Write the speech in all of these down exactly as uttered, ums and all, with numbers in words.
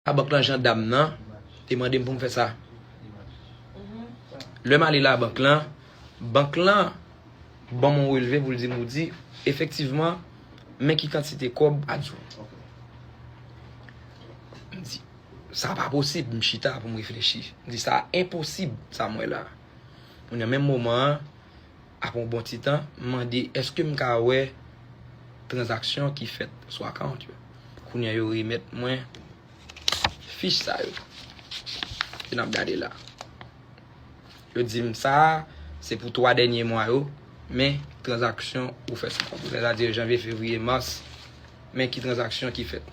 labank lan, jandam nan te mande m pou m fè sa. Lè m ale labank lan, bank lan ban m yon relve pou l di m, ou di, efektivman, men ki kantite kòb a di w. M di, sa pa posib, m chita pou m reflechi. M di, sa enposib, sa m wè la. Kounye a, menm moman an, apre yon bon ti tan, m mande, èske m ka wè tranzaksyon ki fèt sou akawont yo? Kounye a, yo remèt mwen fich sa yo ke n ap gade la. Yo di m sa, se pou twa dènye mwa yo, men tranzaksyon ou fè sou kont ou. Sètadi janvye, fevriye, mas, men ki tranzaksyon ki fèt.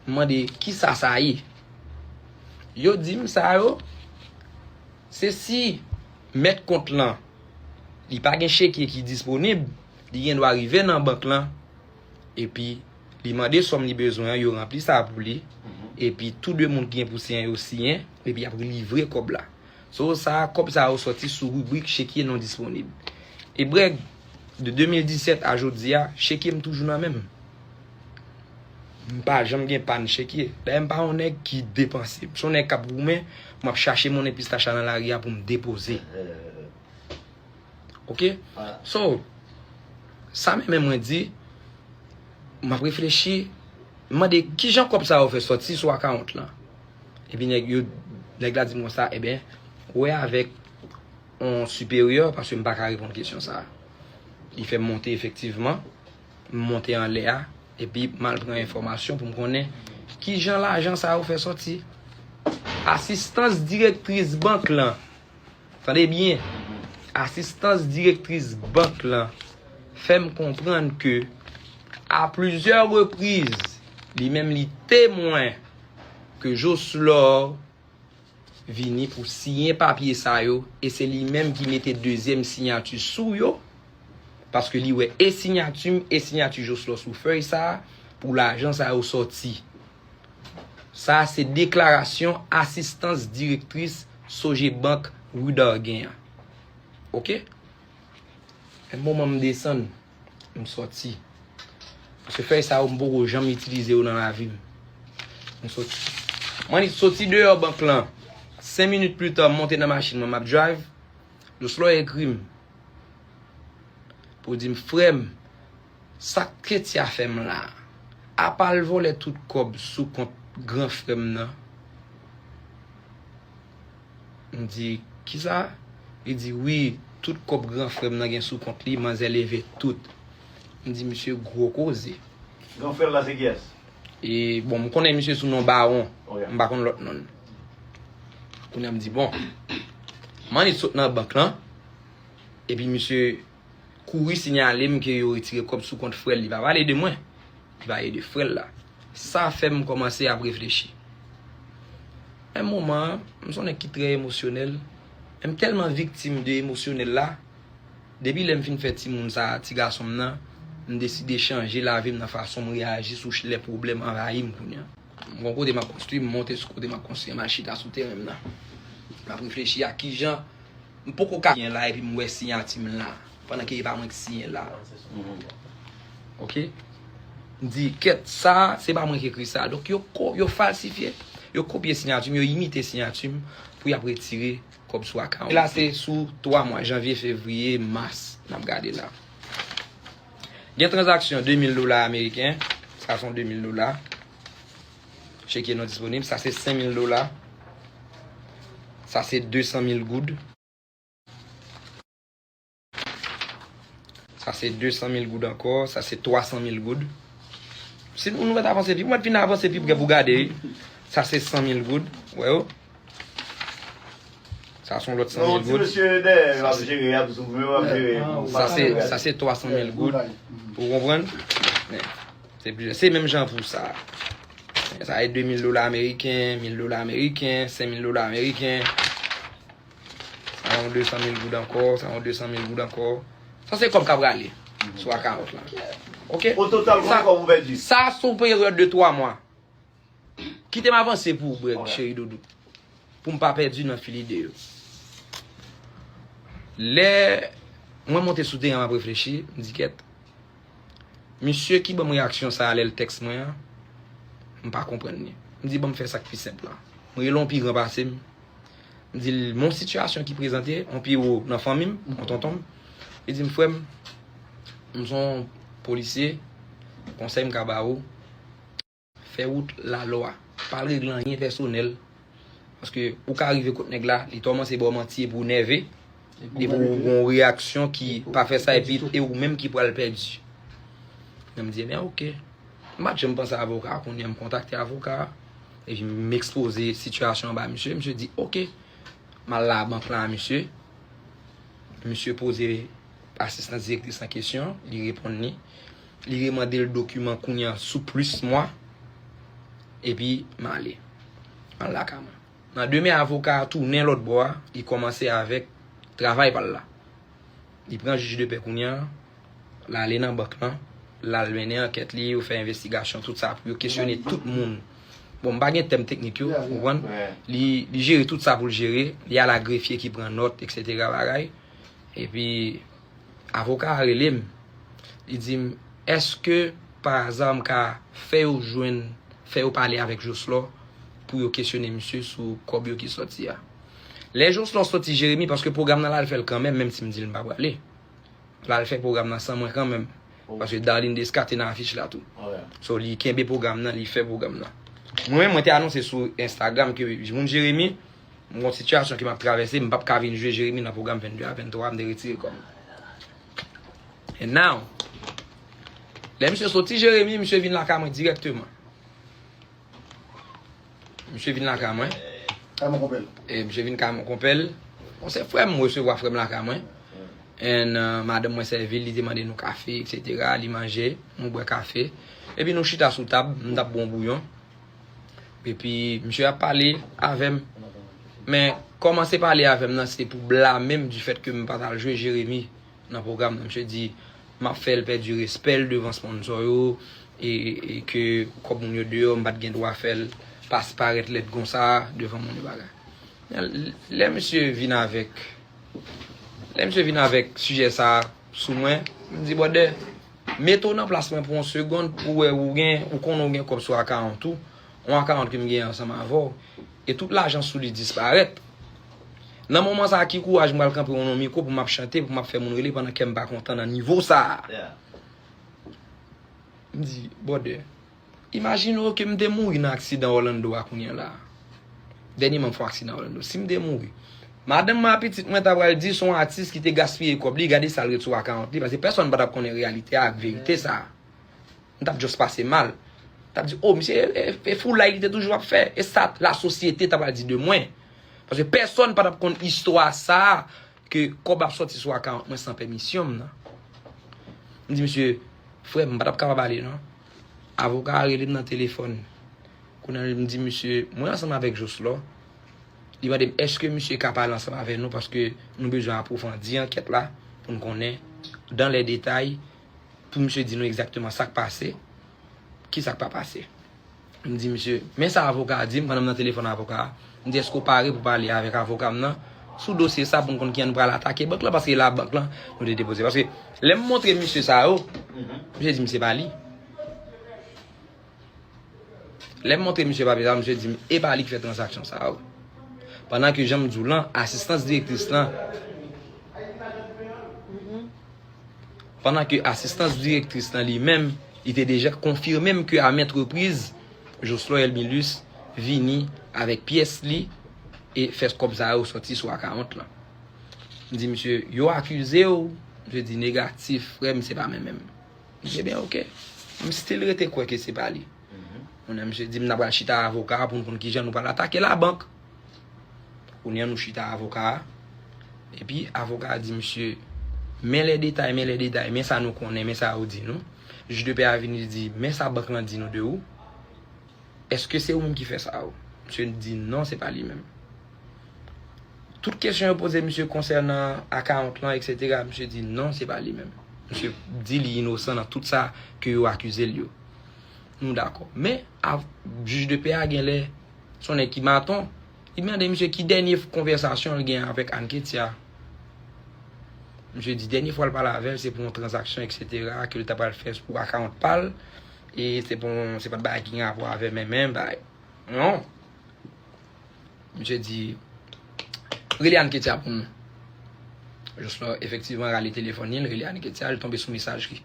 M mande, kisa sa ye? Yo di m sa yo, se si mèt kont lan, li pa gen chekye ki disponib, li gen dwa rive nan bank lan, epi li mande sòm li bezwen an, yo ranpli sa pou li, epi tou de moun ki gen pou siyen yo siyen, epi y ap livre kòb la. So, sa, kòb sa yo sòti sou ribrik chekye non disponib. E Brèg, de de mil disèt a jodi a, chekye m toujou nan men m. M pa janm gen pàn chekye. Dayè, m pa yon nèg ki depanse. M se yon nèg k ap goumen, m ap chache monnen pistach la nan lari a pou m depoze. Oke? So, sa menm mwen di, m ap reflechi, m mande kijan kòb sa yo fè sòti sou akawont lan. Epi nèg yo, nèg la di m konsa, ebyen, wè avèk yon siperyè, paske m pa ka reponn kesyon sa. Li fè m monte efektivman, m monte anlè a, epi m al pran enfòmasyon pou m konnen kijan lajan sa yo fè sòti. Asistans direktris bank lan, tande byen, asistans direktris bank lan fè m konprann ke, a plizyè repriz, li menm li temwen ke Jocelor vini pou siyen papye sa yo, e se li menm ki mete dezyèm siyati sou yo, paske li wè e siyati m, e siyati Jocelor sou fèy sa a, pou lajan sa yo sòti. Sa a se deklarasyon asistans direktris Sogebank Rue Darguen an. Oke? Menm moman m desann, m sòti. Paske fèy sa yo, m poko janm itilize yo nan lavi m. M sòti. M annik sòti deyò bank lan. Senk minit pita, m monte nan machin mwen, m ap drive. Jocelor ekri m pou di m, frè m, sa k Ketia fè m la? Apa l vòlè tout kòb sou kont gran frè m nan? M di, kisa? Li di, wi, tout kòb gran frè m nan gen sou kont li, manzè leve tout. M di, misye gwo koze. Gran frè l la se kiyès? E, bon, m konnen misye sou non Bawon. M pa konn lòt non l. Kounye a m di, bon, m annik sot nan bank lan, epi misye kouri siyale m ke yo retire kòb sou kont frè l. Li pa pale de mwen. Li pale de frè l la. Sa fè m kòmanse ap reflechi. Yon moman, m se yon nèg ki trè emosyonèl. M tèlman viktim de emosyonèl la. Depi lè m fin fè timoun sa, ti gason m nan, m deside chanje lavi m nan fason m reyaji sou lè pwoblèm anvayi m kounye a. M gon kote m ap konstwi, m monte sou kote m ap konstwi, m al chita sou teren m nan. M ap reflechi a kijan m poko ka siyen la epi m wè siyati m la, pandan ke e pa mwen ki siyen la. Oke? M di, kèt, sa, se pa mwen ki ekri sa. Donk, yo ko-, yo falsifye, yo kopye siyati m, yo imite siyati m pou y ap retire kòb sou akawont. E la, se sou twa mwa, janvye, fevriye, mas, n ap gade la. Gen tranzaksyon de mil dola ameriken, sa se yon de mil dola. Chekye non disponib, sa se senk mil dola. Sa se de san mil goud. Sa se de san mil goud ankò, sa se twa san mil goud. Si nou, nou mèt avanse pi, nou mèt vin avanse pi prè pou gade, wi. Sa se san mil goud, wè yo. Sa se yon lòt san mil goud. Sa se, sa se twa san mil goud. Ou konprann? Men, se plizyè. Se menm jan pou sa. Sa e de mil dola ameriken, mil dola ameriken, senk mil dola ameriken. Sa yon de san mil goud ankò, sa yon de san mil goud ankò. Sa se kòb k ap rale sou akawont lan. Oke? O total, konbyen kòb ou pèdi? Sa sou peryòd de twa mwa. Kite m avanse pou ou, Brèg, cheri doudou. Pou m pa pèdi nan fil ide yo. Lè mwen monte sou teren an, m ap reflechi, m di, kèt. Misye ki ban m reyaksyon sa a lè l tèks mwen an, m pa konprann li. M di, "Ban m fè sa k pi senp lan." M rele yon pi gran pase m. M di l, "Mon sitiyasyon ki prezante, yon pi wo nan fanmi m, yon tonton m." Li di m, "Frè m, m se yon polisye, konsèy m ka ba ou, fè wout lalwa. Pa al regle anyen pèsonèl. Paske ou ka rive kot nèg la, li kòmanse ba w manti epi ou nève, epi ou gen yon reyaksyon ki pa fè sa, epi e ou menm ki pral pèdi." Mwen m di, "Ebyen, oke." M pa t janm panse avoka a, kounye a m kontakte avoka a, epi m ekspoze sitiyasyon an ba misye. Misye di, "Oke." M al labank lan a misye. Misye poze asistan direktris lan kesyon, li reponn li. Li remande l dokiman kounye a sou plis mwa. Epi m ale. M al lakay mwen. Nan demen, avoka a tounen lòt bò a, li kòmanse avèk travay pa l la. Li pran jij de pè kounye a, l ale nan bank lan, l al mennen ankèt li, yo fè envestigasyon, tout sa, pou yo kesyone tout moun. Bon, m pa gen tèm teknik yo, ou konprann? Li, li jere tout sa pou l jere, li al a grefye ki pran nòt, etsetera bagay. Epi, avoka a rele m, li di m, "Èske, pa aza, m ka fè yo jwenn, fè yo pale avèk Jocelor pou yo kesyone misye sou kòb yo ki sòti a?" Lè Jocelor sòti Jeremi, paske pwogram nan l al fè l kanmenm, menm si m di l m pa prale. L al fè pwogram nan san mwen kanmenm. Paske Darline Desca te nan afich la tou. So, li kenbe pwogram nan, li fè pwogram nan. Mwen menm, mwen te anonse sou Instagram ke moun Jeremi, m gon sitiyasyon ke m ap travèse, m p ap ka vin jwe Jeremi nan pwogram vennde a venntwa, m te retire kò m. And now, lè misye soti Jeremi, misye vin lakay mwen dirèkteman. Misye vin lakay mwen. Kay mon konpè l. E misye vin kay mon konpè l. Bon, se frè m, m resevwa frè m lakay mwen. And, uh, madanm mwen sèvi l, li te mande nou kafe, etsetera. Li manje, nou bwè kafe. Epi nou chita sou tab, m t ap bwè yon bouyon. Epi misye ap pale avè m. Men, kòmanse pale avè m nan, se pou blame m du fait que m pa t al jwe Jeremi nan pwogram nan. Misye di, m ap fè l pèdi respè l devan sponsor yo, e, e ke kòb moun yo deyò, m pa t gen dwa fè l pas parèt lèd konsa devan moun yo bagay. Lè misye vin avèk, lè misye vin avèk sijè sa a sou mwen, m di, "Brother, mete w nan plas mwen pou yon segonn pou w wè ou gen, ou konnen ou gen kòb sou akawont ou, yon akawont ke m gen ansanm avè w, e tout lajan sou li disparèt. Nan moman sa a, ki kouraj m pral kanpe yon non mikwo pou m ap chante, pou m ap fè moun rele pandan kè m pa kontan nan nivo sa a?" M di, "Brother, imajine w ke m te mouri nan aksidan Orlando a kounye a la. Dènyèman m fè yon aksidan Orlando. Si m te mouri, madanm mwen ak pitit mwen ta pral di se yon atis ki te gaspiye kòb li, gade sa l ret sou akawont li, paske pèsonn pa t ap konnen reyalite a ak verite sa a. M t ap just pase mal. M t ap di, 'Oh, misye, e, e, e foulay li te toujou ap fè. E sa lasosyete ta pral di de mwen.'" Paske pèsonn pa t ap konn istwa sa a, ke kòb ap sòti sou akawont mwen san pèmisyon m nan. M di misye, "Frè m, m pa t ap kapab ale non." Avoka a rele m nan telefòn. Kounye a m di misye, "Mwen ansanm avèk Jocelor." Li mande m, "Èske misye ka pale ansanm avè nou paske nou bezwen apwofandi ankèt la pou n konnen dan lè detay, pou misye di nou egzakteman sa k pase, ki sa k pa pase?" M di misye, "Men sa avoka a di m pandan m nan telefòn avoka a." M di, "Èske w pare pou pale avèk avoka m nan sou dosye sa pou n konn kijan nou pral atake bank lan, paske e labank lan nou te depoze?" Paske lè m montre misye sa yo, misye di m se pa li. Lè m montre misye papye sa, misye di m e pa li ki fè tranzaksyon sa yo. Pandan ke jan m di w lan, asistans direktris lan, pandan ke asistans direktris lan li menm, li te deja konfime m ke a maintes reprises, Jocelor Elmilus vini avèk pyès li e fè kòb sa yo sòti sou akawont lan. M di misye, "Yo akize w?" Misye di, "Negatif, frè m, se pa mwen menm." M di, "Ebyen, oke." M still rete kwè ke se pa li. Kounye a misye di m n a pral chita avoka a pou n konn kijan nou pral atake labank. Kounye a nou chita avoka a. Epi avoka a di misye, "Men lè detay, men lè detay, men sa nou konnen, men sa yo di nou." Jij de pè a vini, li di, "Men sa bank lan di nou de ou. Èske se ou menm ki fè sa yo?" Misye di, "Non, se pa li menm." Tout kesyon yo poze misye konsènan akawont lan, etsetera, misye di, "Non, se pa li menm." Misye di li inosan nan tout sa ke yo akize l yo. Nou dakò. Men, av-, jij de pè a genlè, se yon nèg ki maton, li mande misye ki dènye f-, konvèsasyon l gen avèk Anne Ketia. Misye di dènye fwa l pale avè l, se pou yon tranzaksyon, etsetera, ke l ta pral fè pou akawont pa l, e se pou yon, se pa t bagay ki gen rapò avè men, men, bagay. Non. Misye di, rele Anne Ketia pou nou. Jocelyn, efektivman, rale telefòn li, l rele Anne Ketia, l tonbe sou mesajri.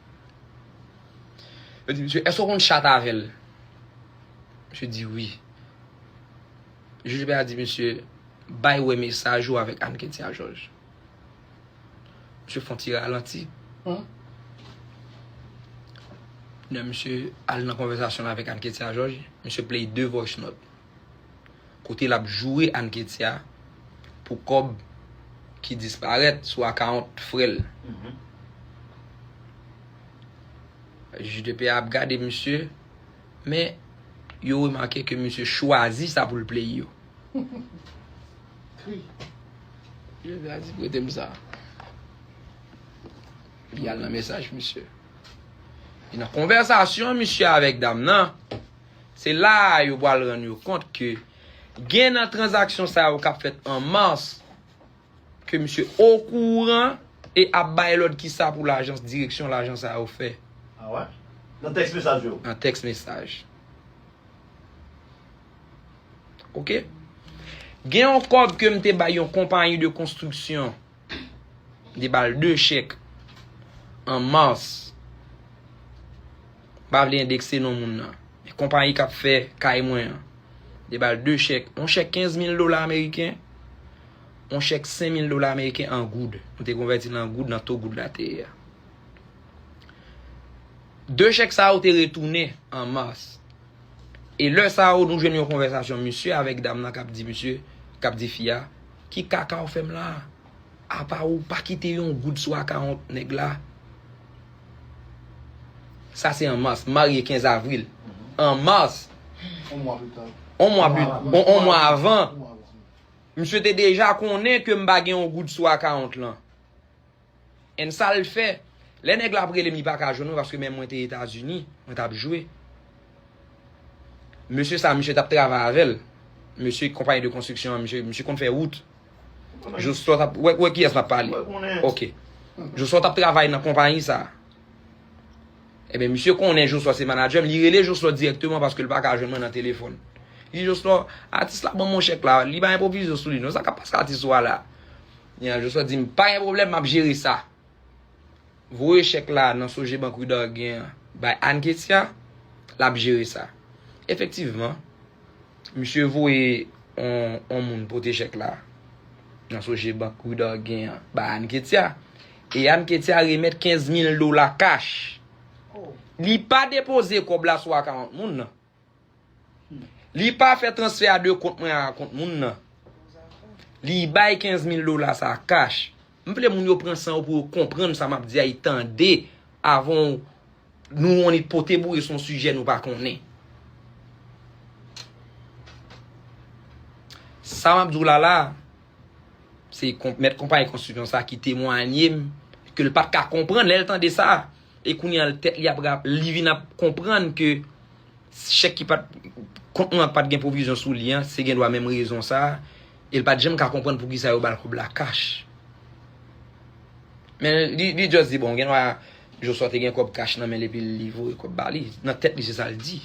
Yo di, misye, èske w konn chat avè l? Misye di, wi. Jij pè a di, misye, bay wè mesaj ou avèk Anne Ketia Georges. Misye fè yon ti ralanti. Lè misye al nan konvèsasyon l avèk Anne Ketia Georges, misye play de voice note. Kote l ap joure Anne Ketia pou kòb ki disparèt sou akawont frè l. Jij de pè a ap gade misye, men yo remake ke misye chwazi sa pou l play yo. Jij de pè a di, prete m sa. Li al nan mesaj misye. Li nan konvèsasyon misye avèk dam nan. Se la a yo pral rann yo kont ke gen nan tranzaksyon sa yo k ap fèt an mas ke misye okouran e ap bay lòd kisa pou lajans, direksyon lajan sa yo fè. Ah ouais? Nan tèks mesaj yo? Nan tèks mesaj. Oke? Gen yon kòb ke m te bay yon konpayi de konstriksyon. M te ba l de chèk an mas. M pa vle endekse non moun nan. Men konpayi k ap fè kay mwen an. M te ba l de chèk. Yon chèk kenz mil dola ameriken, yon chèk senk mil dola ameriken an goud. M te konvèti l an goud nan to goud la te ye a. De chèk sa yo te retounen an mas. E lè sa yo, nou jwenn yon konvèsasyon misye avèk dam nan k ap di misye, k ap di fi a, ki kaka w fè m la a? Apa ou pa kite yon goud sou akawont nèg la? Sa se an mas, m marye kenz avril. An mas, yon mwa pita, yon mwa pli, yon, yon mwa avan, yon mwa avan, misye te deja konnen ke m pa gen yon goud sou akawont lan. And sa l fè, lè nèg la ap rele m, li pa ka jwenn mwen paske menm mwen te Etazini, mwen t ap jwe. Mesye sa, misye t ap travay avè l. Mesye konpayi de konstriksyon an, misye, misye konn fè wout. Jocelyn t ap, wè, wè kiyès m ap pale. Oke. Jocelyn t ap travay nan konpayi sa. Ebyen, misye konnen Jocelyn se manadjè m, li rele Jocelyn dirèkteman paske l pa ka jwenn mwen nan telefòn. Li di, Jocelyn, atis la ban m yon chèk la, li pa enpwovize sou li non, sa k ap pase atis ou a la? Jocelyn di m, pa gen pwoblèm, m ap jere sa. Voye chèk la nan Sogebank Rue d'Arguin an bay Anne Ketia, l ap jere sa. Efektivman, misye voye yon, yon moun pote chèk la nan Sogebank Rue d'Arguin an bay Anne Ketia. E Anne Ketia remèt kenz mil dola kach. Li pa depoze kòb la sou akawont moun nan. Li pa fè transfè a de kont mwen a kont moun nan. Li bay kenz mil dola sa kach. M vle moun yo pran san yo pou yo konprann sa m ap di a, e tande avan nou annik pote boure sou yon sijè nou pa konnen. Sa m ap di w la la, se kon-, mèt konpayi konstriksyon sa ki temwanye m ke l pa t ka konprann lè l tande sa. E kounye a, tèt li ap rap-, li vin ap konprann ke chèk ki pa t, kont mwen pa t gen pwovizyon sou li an, se gendwa menm rezon sa a, e l pa t janm ka konprann poukisa yo ba l kòb la kach. Men li, li just di, bon, gendwa Joshua te gen kòb kach nan men l epi li voye kòb ba li. Nan tèt li, se sa l di.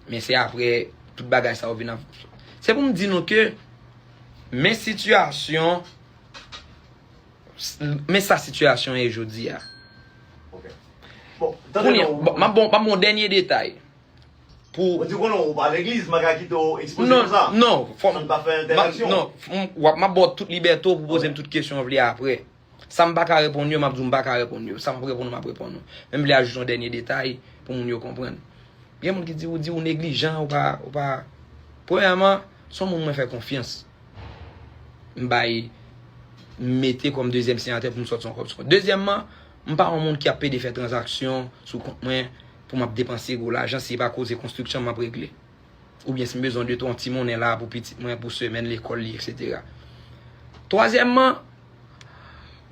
Men se apre tout bagay sa yo vin ap, se pou m di nou ke men sitiyasyon, men sa sitiyasyon ye jodi a. Ok. Bon, tande kounye a, non, bon, m ap bon, m ap bon dènye detay. Pou ou di konnen ou pa legliz, m pa ka kite w ekspoze konsa. Non, non, fò m, san n pa fè entèraksyon. Non, m, w ap, m ap ba w tout libète w pou poze m tout kesyon w vle apre. Sa m pa ka reponn yo, m ap di w m pa ka reponn yo. Sa m ap reponn ou, m ap reponn ou. Men m vle ajoute yon dènye detay pou moun yo konprann. Gen moun ki di ou, di ou neglijan, ou pa, ou pa. Premyèman, se yon moun mwen fè konfyans. M bay, m mete kòm dezyèm siyatè pou m sòti yon kòb sou kont. Dezyèmman, m pa yon moun ki ap pede fè tranzaksyon sou kont mwen pou m ap depanse gwo lajan si se pa koze konstriksyon m ap regle. Oubyen si m bezwen de twa ti monnen la pou pitit mwen, pou semèn lekòl li, etsetera. Twazyèmman,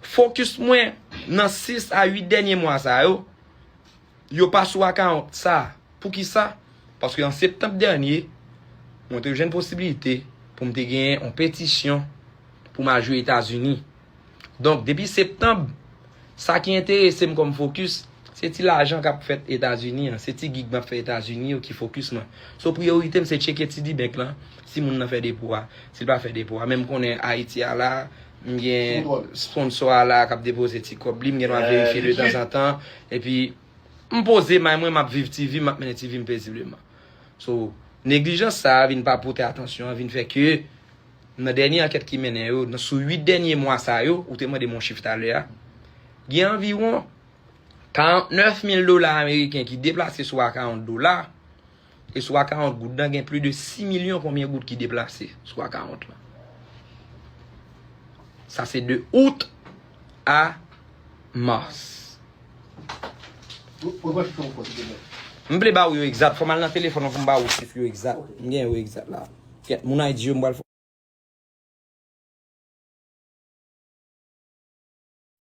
fokis mwen nan sis a uit dènye mwa sa yo, yo pa sou akawont sa. Poukisa? Paske an septanm dènye, mwen te jwenn posibilite pou m te genyen yon petisyon pou m al jwe Etazini. Donk, depi septanm, sa ki enterese m kòm fokis, Se ti lajan k ap fèt Etazini an, se ti gig m ap fè Etazini yo ki fokis mwen. So, priyorite m se tcheke T D Bank lan, si moun nan fè depo a, si l pa fè depo a. Men m konnen Ayiti a la, m gen sponsò a la k ap depoze ti kòb li, m gen dwa verifye de tanzantan, epi m poze may mwen, m ap viv ti vi, m ap mennen ti vi m pezibleman. So, neglijans sa a vin pa pote atansyon, vin fè ke nan dènye ankèt ki mennen yo, nan sou uit dènye mwa sa yo, ou te mande m yon chif talè a, gen anviwon karannèf mil dola ameriken ki deplase sou akawont dola, e sou akawont goud lan gen plis de sis milyon konbyen goud ki deplase sou akawont lan. Sa se de out a mas. M vle ba ou yo egzat, fò m al nan telefòn an pou m ba ou chif yo egzat. M gen yo egzat la. Kèt, moun Ayiti yo, m pral